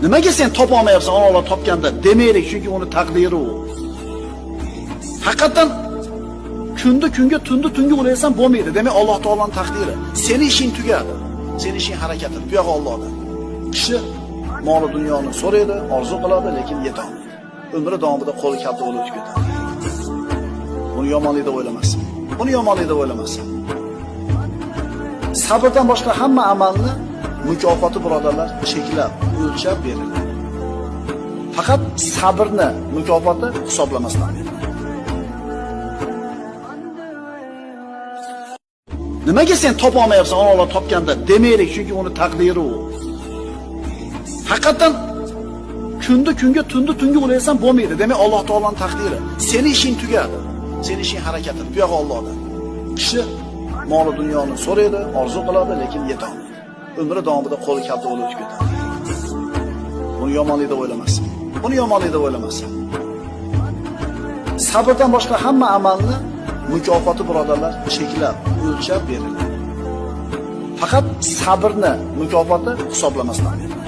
Nimaga sen topa olmayapsan, Alloh topganda demaylik, chunki uni taqdiri u. Haqiqatan kunni kunga, tunni tunga ulaysan bo'lmaydi. Demak, Alloh taoloning taqdiri. Seni ishing tugadi. Seni ishing harakati, bu yog'i Allohda. Kishi moli dunyoni so'raydi, orzu qiladi, lekin yeta olmaydi. Umri davomida qo'li kalta bo'lib o'tib ketadi. Buni yomonlik deb o'ylamasin. Buni yomonlik deb o'ylamasin. Sabrdan boshqa hamma amalni mukofoti birodarlar cheklab, o'lchab beriladi. Faqat sabrni mukofoti hisoblamasdan beriladi. Nimaga sen topa olmayapsan, Alloh topganda demaylik, chunki uni taqdiri u. Haqiqatan kunni kunga, tunni tunga ulaysan bo'lmaydi. Demak, Alloh taoloning taqdiri. Seni ishing tugadi. Seni ishing harakati, bu yog'i Allohda. Kishi moli dunyoni so'raydi, orzu qiladi, lekin yeta olmaydi. Umri davomida qo'li kalta bo'lib o'tib ketadi. Buni yomonlik deb o'ylamasin. Buni yomonlik deb o'ylamasin. Sabrdan boshqa hamma amalni mukofoti birodarlar cheklab, o'lchab beriladi. Faqat sabrni mukofoti hisoblamasdan beriladi.